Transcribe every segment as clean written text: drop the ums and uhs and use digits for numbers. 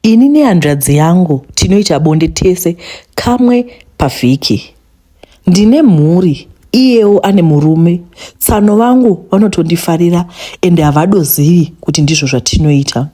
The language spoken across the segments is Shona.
Ini nehanzvadzi yangu tinoita bonde tese kamwe pavhiki. Ndine mhuri, iyewo ane murume. Tsano vangu vanotondifarira ende havadozivi kuti ndizvo zvatinoita.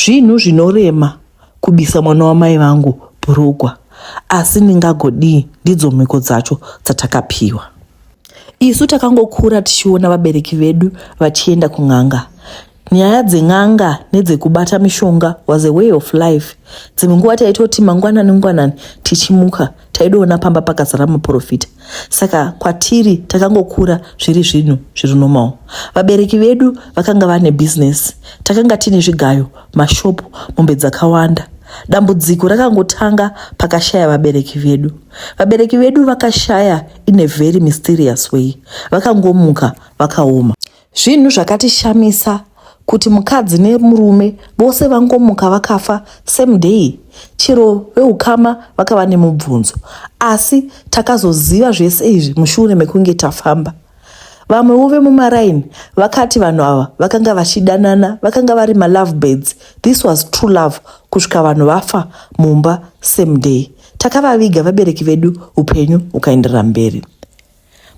Zvinhu zvinorema kubisa mwana wamai vangu bhurugwa, asi ndingagodii ndidzo mhiko dzacho dzatakapiwa. Isu takangokura tichiona vabereki vedu vachienda kun'anga. Nyaya dzen'anga nedzekubata mishonga was a way of life. Dzimwe nguva taitoti mangwanani ngwanani tichimuka taidoona pamba pakazara maporofita. Saka kwatiri takangokura zviri zvinhu zviri normal. Vabereki vedu vakanga vane business. Takanga tine zvigayo, mashopu, mombe dzakawanda. Dambudziko rakangotanga pakashaya vabereki vedu. Vabereki vedu vakashaya in a very mysterious way. Vakangomuka vakaoma. Zvinhu zvakatishamisa kuti mukadzi nemurume vose vangomuka vakafa same day. Chero veukama vakava nemubvunzo. Asi takazoziva zvese izvi mushure mekunge tafamba. Vamwewo vemumaraini vakati vanhu ava vakanga vachidanana, vakanga vari malove birds. This was true love kusvika vanhu vafa mumba same day. Takavaviga vabereki vedu upenyu hukaenderera mberi.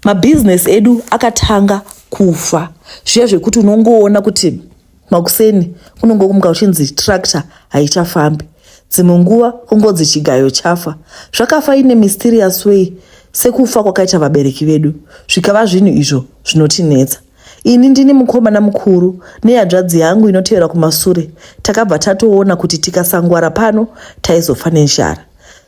Mabhizinesi edu akatanga kufa zviya zvekuti unongoona kuti makuseni kunongomuka uchinzi tractor haichafambi, dzimwe nguva kungonzi chigayo chafa. Zvakafa in a mysterious way sekufa kwakaita vabereki vedu, zvikava zvinhu izvo zvinotinetsa. Ini ndini mukomana mukuru nehanzvadzi yangu inotevera kumasure. Takabva tatoona kuti tikasangwara pano taizofa nenzara.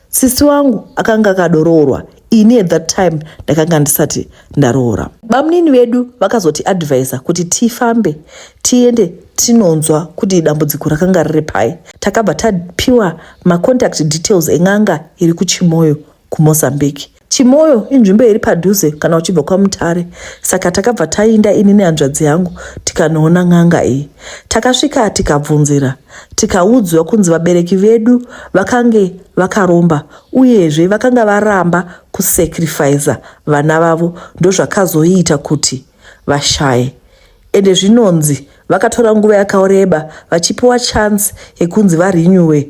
Sisi wangu akanga akadoroorwa, ini at that time ndakanga ndisati ndaroora. Bamunini vedu vakazoti advisa kuti tifambe tiende tinonzwa kuti dambudziko rakanga riri pai. Takabva tapiwa macontact details en'anga iri kuChimoio kuMozambique. Chimoio inzvimbo iri padhuze kana uchibva kwaMutare, saka takabva tainda ini nehanzvadzi yangu tikanoona n'anga iyi. Takasvika tikabvunzira, tikaudzwa kunzi vabereki vedu vakange vakaromba uyezve vakanga varamba kusacrificer vana vavo, ndozvakazoita kuti vashaye. Ende zvinonzi vakatora nguva yakareba vachipiwa chance yekunzi varenewe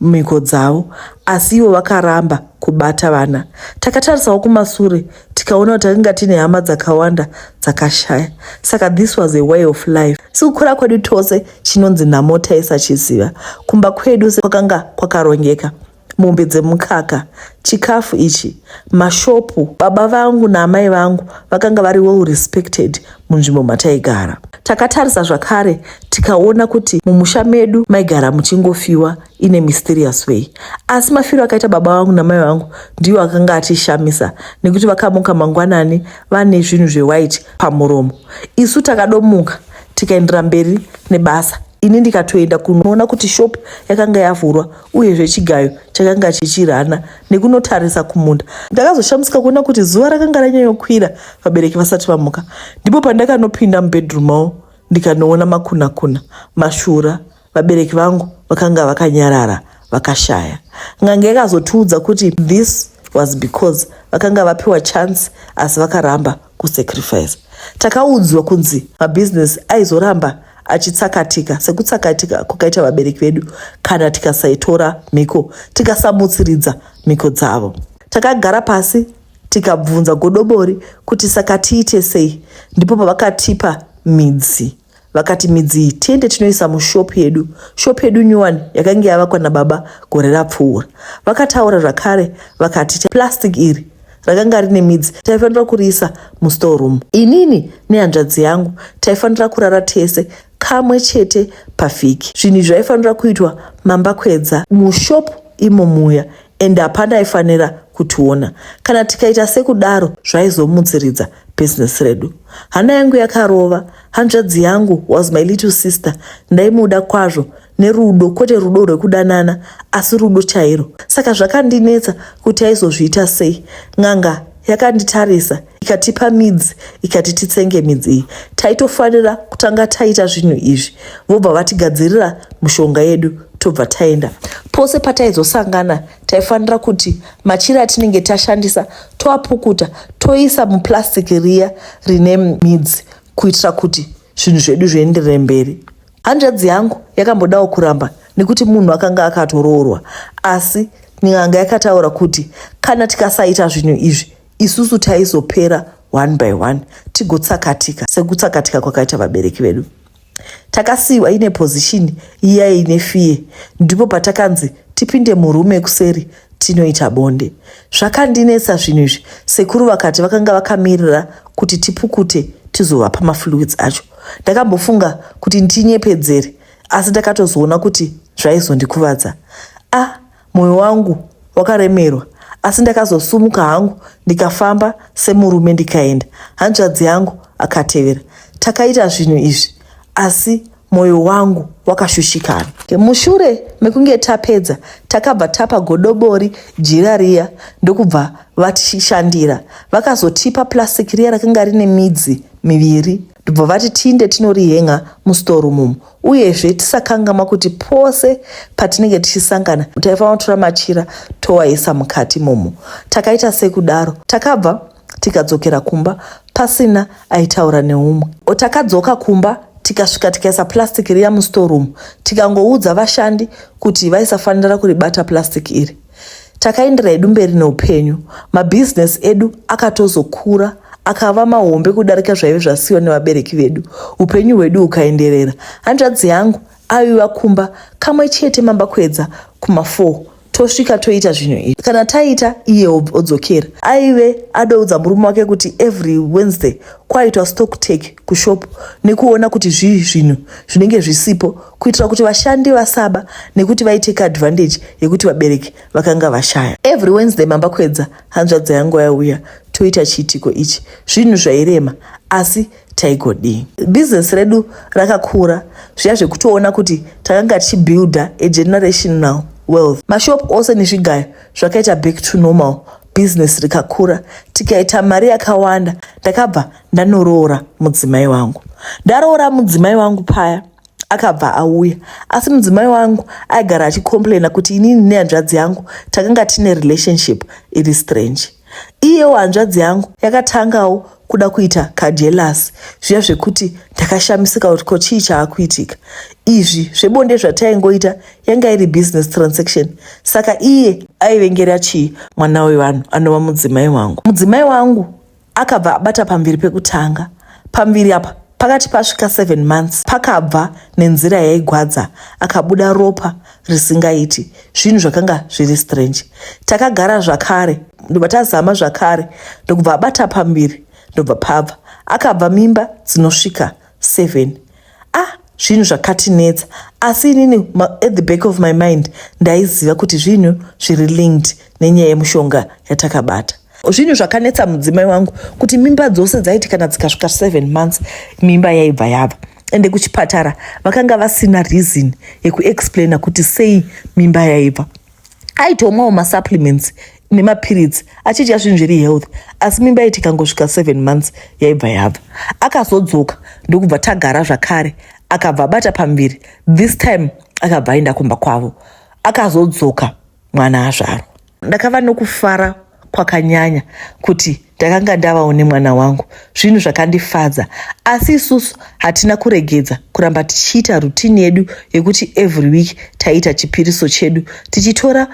mhiko dzavo, asi ivo vakaramba kubata vana. Takatarisawo kumasure tikaona kuti takanga tine hama dzakawanda dzakashaya, saka this was a way of life. Sekukura kwedu tose chinonzi nhamo taisachiziva. Kumba kwedu kwakanga kwakarongeka, mombe dzemukaka, chikafu ichi, mashopu. Baba vangu naamai vangu vakanga vari well respected munzvimbo mataigara. Takatarisa zvakare tikaona kuti mumusha medu maigara muchingofiwa in a mysterious way, asi mafiro akaita baba vangu namai vangu ndiwo akanga atishamisa, nekuti vakamuka mangwanani vane zvinhu zvewhite pamuromo. Isu takadomuka tikaendera mberi nebasa. Ini ndikatoenda kunoona kuti shop yakanga yavhurwa uyezve chigayo chakanga chichirana, nekunotarisa kumunda. Ndakazoshamisika kuona kuti zuva rakanga ranyanyokwira vabereki vasati vamuka. Ndipo pandakanopinda mubedroom mavo ndikanoona makunakuna, mashura. Vabereki vangu vakanga vakanyarara vakashaya. N'anga yakazotiudza kuti this was because vakanga vapiwa chance asi vakaramba kusacrifice. Takaudzwa kunzi mabhizinesi aizoramba achitsakatika sekutsakatika kwakaita vabereki vedu kana tikasaitora mhiko, tikasamutsiridza mhiko dzavo. Takagara pasi tikabvunza godobori kuti saka tiite sei. Ndipo pavakatipa midzi. Vakati midzi iyi tiende tinoisa mushopu yedu. Shopu yedu nyuwani yakanga yavakwa nababa gore rapfuura. Vakataura zvakare vakati plastic iri rakanga rine midzi taifanira kuriisa mustoreroom. Inini nehanzvadzi yangu taifanira kurara tese kamwe chete pavhiki. Zvinhu izvi zvaifanira kuitwa mambakwedza mushopu imomuya, ende hapana aifanira kutiona. Kana tikaita sekudaro zvaizomutsiridza bhizinesi redu. Hana yangu yakarova. Hanzvadzi yangu was my little sister. Ndaimuda kwazvo nerudo, kwete rudo rwekudanana asi rudo chairo. Saka zvakandinetsa kuti aizozviita sei. N'anga yakanditarisa ikatipa midzi, ikati titsenge midzi iyi. Taitofanira kutanga taita zvinhu izvi, vobva vatigadzirira mushonga yedu, tobva taenda. Pose pataizosangana taifanira kuti machira atinenge tashandisa toapukuta toisa muplastic riya rine midzi kuitira kuti zvinhu zvedu zvienderere mberi. Hanzvadzi yangu yakambodawo kuramba nekuti munhu akanga akatoroorwa. Asi n'anga yakataura kuti kana tikasaita zvinhu izvi isusu taizopera one by one tigotsakatika sekutsakatika kwakaita vabereki vedu. Takasiiwa ine position iya ine fear ndipo patakanzi tipinde muroom yekuseri tinoita bonde. Zvakandinetsa zvinhu izvi sekuru vakati vakanga vakamirira kuti tipukute tizovapa mafluids acho. Ndakambofunga kuti ndinyepedzere asi ndakatozoona kuti zvaizondikuvadza. Ah, mwoyo wangu wakaremerwa asi ndakazosumuka hangu ndikafamba semurume ndikaenda. Hanzvadzi yangu akatevera. Takaita zvinhu izvi asi mwoyo wangu wakashushikana. Mushure mekunge tapedza takabva tapa godobori jira riya ndokubva vatishandira. Vakazotipa plastic riya rakanga rine midzi miviri ndobva vati tiinde tinorihenga mustoreroom umu. Uyezve tisakanganwa kuti pose patinenge tichisangana taifanira kutora machira towaisa mukati imomo. Takaita sekudaro. Takabva tikadzokera kumba pasina aitaura neumwe. Takadzoka kumba tikasvika tikaisa plastic riya mustoreroom tikangoudza vashandi kuti vaisafanira kuribata plastic iri. Takaendera hedu mberi neupenyu. Mabhizinesi edu akatozokura akava mahombe kudarika zvaive zvasiyiwa nevabereki vedu. Upenyu hwedu hukaenderera. Hanzvadzi yangu aiuya kumba kamwe chete mambakwedza kuma4 tosvika toita zvinhu izvi. Kana taita iye odzokera. Aive adoudza murume wake kuti every Wednesday kwaitwa stock take kushop nekuona kuti zvii zvinhu zvinenge zvisipo kuitira kuti vashandi vasaba nekuti vaitake advantage yekuti vabereki vakanga vashaya. Every Wednesday mambakwedza hanzvadzi yangu yaiuya toita chiitiko ichi. Zvinhu zvairema asi taigodii. Bhizinesi redu rakakura zviya zvekutoona kuti takanga tichibuilda a generational wealth. Mashop ose nezvigayo zvakaita back to normal, bhizinesi rikakura tikaita mari yakawanda. Ndakabva ndanoroora mudzimai wangu. Ndaroora mudzimai wangu paya akabva auya, asi mudzimai wangu aigara achicomplaina kuti inini nehanzvadzi yangu takanga tine relationship iri strange. Iyewo hanzvadzi yangu yakatangawo kuda kuita kajealous zviya zvekuti ndakashamisika kuti ko chii chaakuitika. Izvi zvebonde zvataingoita yanga iri business transaction, saka iye aivengera chii mwana wevanhu anova mudzimai wangu. Mudzimai wangu akabva abata pamuviri pekutanga. Pamuviri apa pakati pasvika 7 months pakabva nenzira yaigwadza akabuda ropa risingaiti. Zvinhu zvakanga zviri strange. Takagara zvakare ndobva tazama zvakare ndokubva abata pamuviri ndobva pabva. Akabva mimba dzinosvika 7. Ah, zvinhu zvakatinetsa asi inini at the back of my mind ndaiziva kuti zvinhu zviri linked nenyaya yemushonga yatakabata. Zvinhu zvakanetsa mudzimai wangu kuti mimba dzose dzaiti kana dzikasvika 7 months mimba yaibva yabva. Ende kuchipatara vakanga vasina reason yekuexplaina kuti sei mimba yaibva. Aitomwawo masupplements nemapiritsi achidya zvinhu zviri health asi mimba iti ikangosvika 7 months yaibva yabva. Akazodzoka ndokubva tagara zvakare akabva abata pamuviri. This time akabva aenda kumba kwavo. Akazodzoka mwana azvarwa. Ndakava nokufara kwakanyanya kuti ndakanga ndavawo nemwana wangu. Zvinhu zvakandifadza asi isusu hatina kuregedza kuramba tichiita routine yedu yekuti every week taiita chipiriso chedu tichitora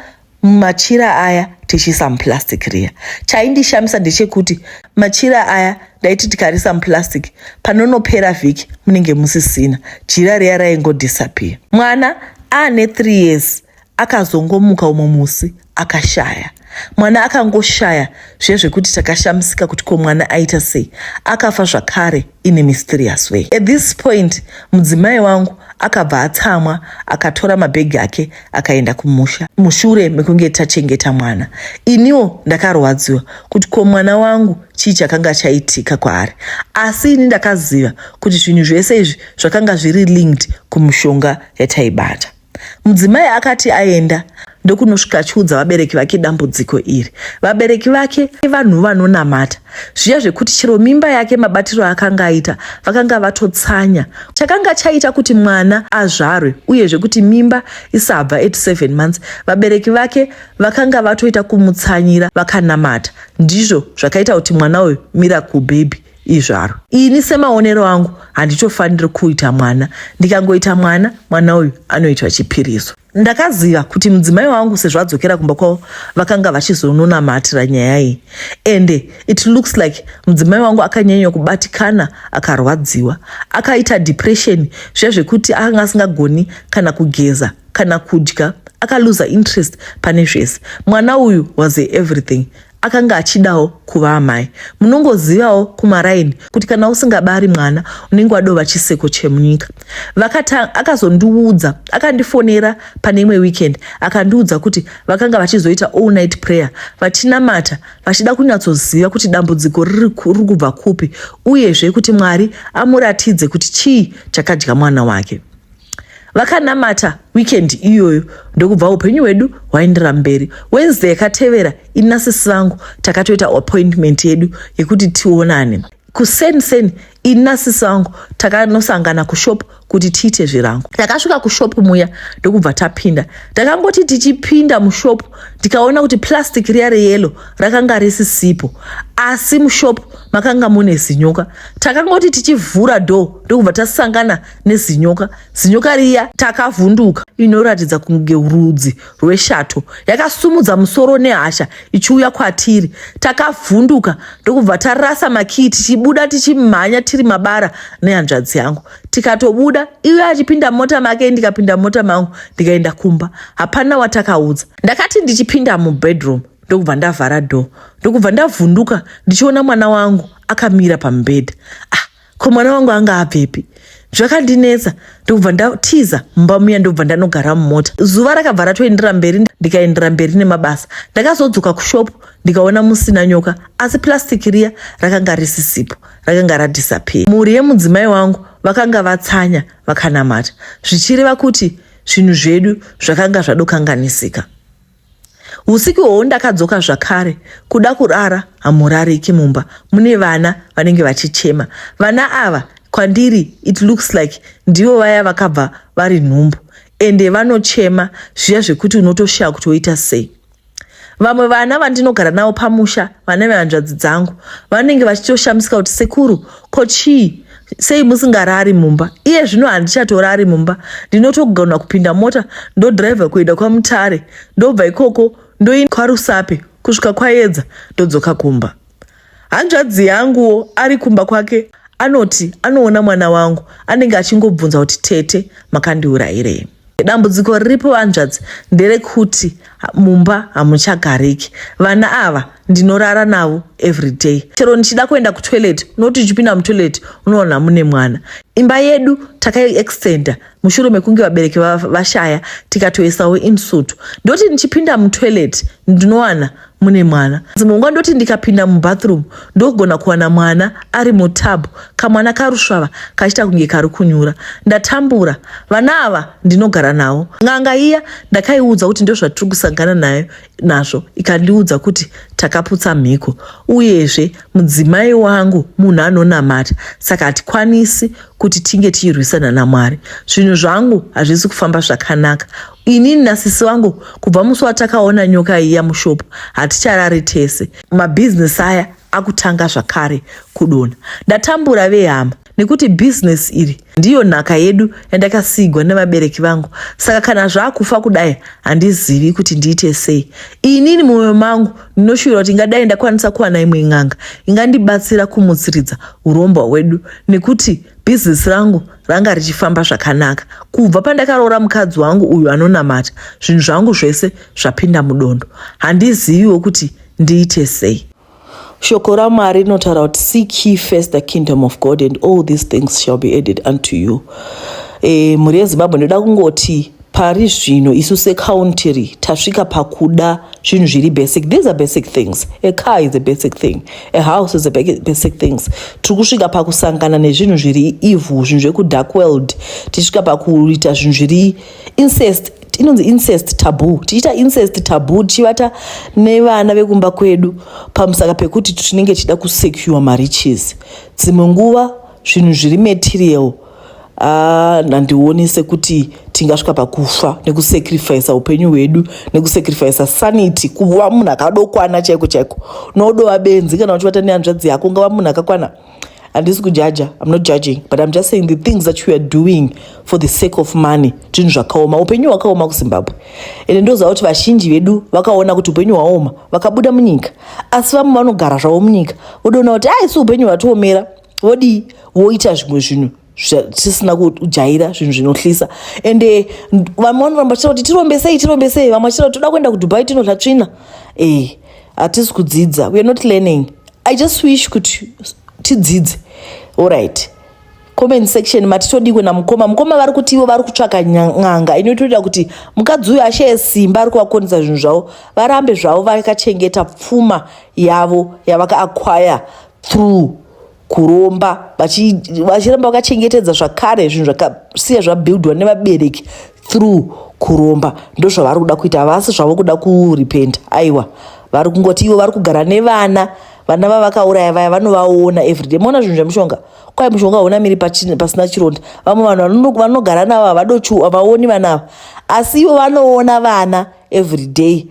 machira aya tichiisa muplastic riya. Chaindishamisa ndechekuti machira aya ndaiti tikarisa muplastic panonopera vhiki munenge musisina. Jira riya raingodisappear. Mwana aane 3 years akazongomuka umwe musi akashaya. Mwana akangoshaya zviya zvekuti takashamisika kuti ko mwana aita sei. Akafa zvakare in a mysterious way. At this point mudzimai wangu akabva atsamwa akatora mabhegi ake akaenda kumusha mushure mekunge tachengeta mwana. Iniwo ndakarwadziwa kuti ko mwana wangu chii chakanga chaitika kwaari. Asi ini ndakaziva kuti zvinhu zvese izvi zvakanga zviri linked kumushonga yataibata. Mudzimai akati aenda ndokunosvika achiudza vabereki vake dambudziko iri. Vabereki vake vanhu vanonamata zviya zvekuti chero mimba yake mabatiro akanga aita vakanga vatotsanya. Chakanga chaita kuti mwana azvarwe uyezve kuti mimba isabva at 7 months vabereki vake vakanga vatoita kumutsanyira vakanamata. Ndizvo zvakaita kuti mwana uyu miracle baby izvaro. Ini semaonero angu handitofaniri kuita mwana. Ndikangoita mwana, mwana uyu anoitwa chipiriso. Ndakaziva kuti mudzimai wangu sezvo adzokera kumba kwavo vakanga vachizononamatira nyaya iyi ende it looks like mudzimai wangu akanyanya kubatikana akarwadziwa akaita depression zviya zvekuti akanga asingagoni kana kugeza kana kudya akaluza interest pane zvese. Mwana uyu was everything akanga achidawo kuva amai. Munongozivawo kumaraini kuti kana usingabari mwana unenge wadova chiseko chemunyika. Vakata, akazondiudza, akandifonera pane imwe weekend akandiudza kuti vakanga vachizoita all night prayer vachinamata vachida kunyatsoziva kuti dambudziko riri kubva kupi uyezve kuti Mwari amuratidze kuti chii chakadya mwana wake. Vakanamata weekend iyoyo ndokubva upenyu hwedu hwaendera mberi. Wednesday yakatevera ini nasisi vangu takatoita appointment yedu yekuti tionane. Kuseni-seni ini nasisi vangu takanosangana kushop kuti tiite zvirango. Takasvika kushop muya ndokubva tapinda. Takangoti tichipinda mushop ndikaona kuti plastic riya reyellow rakanga risisipo asi mushop makanga mune zinyoka. Takangoti tichivhura door ndokubva tasangana nezinyoka. Zinyoka riya takavhunduka inoratidza kunge rudzi rweshato. Yakasumudza musoro nehasha ichiuya kwatiri. Takavhunduka ndokubva tarasa makii tichibuda tichimhanya tiri mabara nehanzvadzi yangu. Tikatobuda iye achipinda mota make ndikapinda mota mangu ndikaenda kumba. Hapana watakaudza. Ndakati ndichipinda mubedroom ndokubva ndavhara door ndokubva ndavhunduka ndichiona mwana wangu akamira pamubhedha. Ah, ko mwana wangu anga abvepi? Zvakandinetsa ndokubva ndatiza mumba muya ndobva ndanogara mumota. Zuva rakabva ratoendera mberi ndikaendera mberi nemabasa. Ndakazodzoka kushop ndikaona musina nyoka asi plastic riya rakanga risisipo, rakanga radisappear. Mhuri yemudzimai wangu vakanga vatsanya vakanamata zvichireva kuti zvinhu zvedu zvakanga zvadokanganisika. Usiku ihwohwo ndakadzoka zvakare kuda kurara hamurariki mumba mune vana vanenge vachichema. Vana ava kwandiri it looks like ndivo vaya vakabva vari nhumbu ende vanochema zviya zvekuti unotoshaya kuti woita sei. Vamwe vana vandinogara navo pamusha vana vehanzvadzi dzangu vanenge vachitoshamisika kuti sekuru ko chii sei musingarari mumba iye zvino handichatorari mumba ndinotogona kupinda mota ndodriver kuenda kwamutare ndobva ikoko ndoenda kwarusape kusvika kwayedza ndodzoka kumba hanzvadzi yanguwo ari kumba kwake anoti anoona mwana wangu anenge achingobvunza kuti tete makandiurayirei Dambudziko riripo hanzvadzi nderekuti mumba hamuchagariki. Vana ava ndinorara navo everyday. Chero ndichida kuenda kutoilet unoti uchipinda mutoilet unoona mune mwana. Imba yedu takaiextenda mushure mekunge vabereki vashaya tikatoisawo insutu. Ndoti ndichipinda mutoilet ndinowana mune mwana. Dzimwe nguva ndoti ndikapinda mubathroom ndogona kuwana mwana ari mutub, kamwana karusvava kachiita kunge kari kunyura. Ndatambura, vana ava ndinogara navo. N'anga iya ndakaiudza kuti ndozvatiri kusangana nayo nazvo ikandiudza kuti takaputsa mhiko uyezve mudzimai wangu munhu anonamata saka hatikwanisi kuti tinge tichirwisana naMwari. Zvinhu zvangu hazvisi kufamba zvakanaka. Inini nasisi vangu kubva musi watakaona nyoka iya mushop haticharari tese. Mabhizinesi aya akutanga zvakare kudonha. Ndatambura vehama nekuti bhizinesi iri ndiyo nhaka yedu yandakasiigwa nevabereki vangu saka kana zvakufa kudai handizivi kuti ndiite sei. Inini mumwoyo mangu ndinoshuvira kuti ingadai ndakwanisa kuwana imwe n'anga ingandibatsira kumutsiridza hurombwa hwedu nekuti bhizinesi rangu ranga richifamba zvakanaka. Kubva pandakaroora mukadzi wangu uyu anonamata, zvinhu zvangu zvese zvapinda mudondo. Handiziviwo kuti ndiite sei. Shoko raMwari rinotaura kuti seek ye first the kingdom of God and all these things shall be added unto you. E, mhuri yeZimbabwe ndoda kungoti pari zvino isu secountry tasvika pakuda zvinhu zviri basic. These are basic things. A car is a basic thing, a house is a basic things. Tiri kusvika pakusangana nezvinhu zviri evil, zvinhu zvekudark world, tichisvika pakuita zvinhu zviri incest, inonzi incest taboo, tichiita incest taboo, tichivata nevana vekumba kwedu pamusaka pekuti tinenge tichida kusecure mariches. Dzimwe nguva zvinhu zviri material handioni sekuti tingasvika pakufa nekusacrifica upenyu hwedu nekusacrifica sanity, kuva munhu akadokwana chaiko chaiko. Unodova benzi kana uchivata nehanzvadzi yako, ungava munhu akakwana? Handisi kujaja, I'm not judging, but I'm just saying the things that you are doing for the sake of money, zvinhu zvakaoma. Upenyu hwakaoma kuZimbabwe, ende ndoziva kuti vazhinji vedu vakaona kuti upenyu hwaoma, vakabuda munyika. Asi vamwe vanogara zvavo munyika, vodoona kuti aisi upenyu hwatiomera, vodii? Voita zvimwe zvinhu zvatisina kujaira, zvinhu zvinohlisa. Ende vamwe vanoramba vachitaura kuti tirombe sei, tirombe sei. Vamwe vachitaura kuti toda kuenda kuDubai tinodla tsvina. Hatisi kudzidza, we are not learning. I just wish kuti tidzidze. Alright, comment section matitodikwe namukoma. Mukoma vari kuti ivo vari kutsvaka n'anga inotoita kuti mukadzi uyu ashaye simba ari kuvakonesa zvinhu zvavo, varambe zvavo vakachengeta pfuma yavo yavakaacquire through kuromba, vachiramba vakachengetedza zvakare zvinhu zvakasiya zvabuildwa nevabereki through kuromba. Ndo zvavari kuda kuita. Havasi zvavo kuda kurepenta, aiwa. Vari kungoti ivo vari kugara nevana, vana vavakauraya vaya, vanovaona everyday. Maona zvinhu zvemushonga, kwai mushonga hauna miri pasina chironda. Vamwe vanhu vanogara navo havadochu, havaoni vana ava, asi ivo vanoona vana everyday.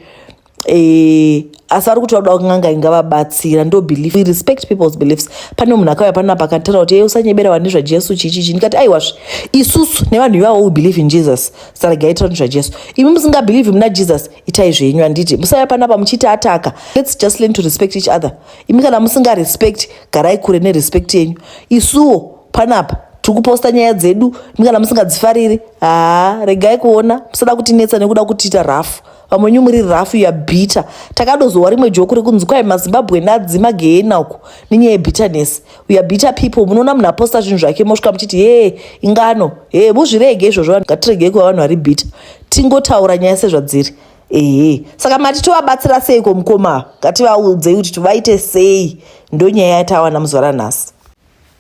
Asi vari kuti vakuda kun'anga ingavabatsira. Ndo belief, we respect people's beliefs. Pane munhu akauya panapa akataura kuti, "E, usanyebera vanhu nezvaJesu, chichichi." Ndikati, "Aiwazve, isusu nevanhu ivavo, we believe in Jesus, saka regai taura nezvaJesu. Imi musingabelieve muna Jesus, itai zvenyu." Handiti musauya panapa muchiti ataka. Let's just learn to respect each other. Imi kana musingarespect, garai kure nerespect yenyu. Isuwo panapa tiri kuposta nyaya dzedu. Imi kana musingadzifariri, haa, regai kuona. Musada kutinetsa nekuda kutiita rafu. Vamwe wenyu muri rafu yabitter. Takadozowa rimwe joke rekunzi kwai maZimbabwe nadzima gehena uku nenyaya yebitterness. We are bitter people. Munoona munhu aposta zvinhu zvake, mosvika muchiti, "He, ingano he." Muzvirege izvozvo. Ngatiregei kuva vanhu vari bitter, tingotaura nyaya sezvadziri. Ehe, saka mati tovabatsira seiko mukoma? Ngativaudzei kuti tivaite sei. Ndo nyaya yatawana muzuva ranhasi.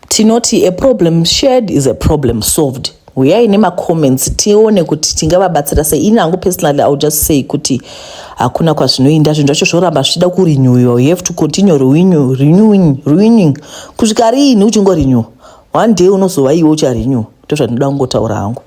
Tinoti a problem shared is a problem solved. Uyai nemacomments tione kuti tingavabatsira sei. Ini hangu personally, I will just say kuti hakuna kwazvinoinda. Zvinhu zvacho zvoramba zvichida kurenewiwa. You have to continue renew, renewing, renewing kusvika riini uchingorenewa? One day unozova iwe ucharenewa. Ndozvandinoda kungotaura hangu.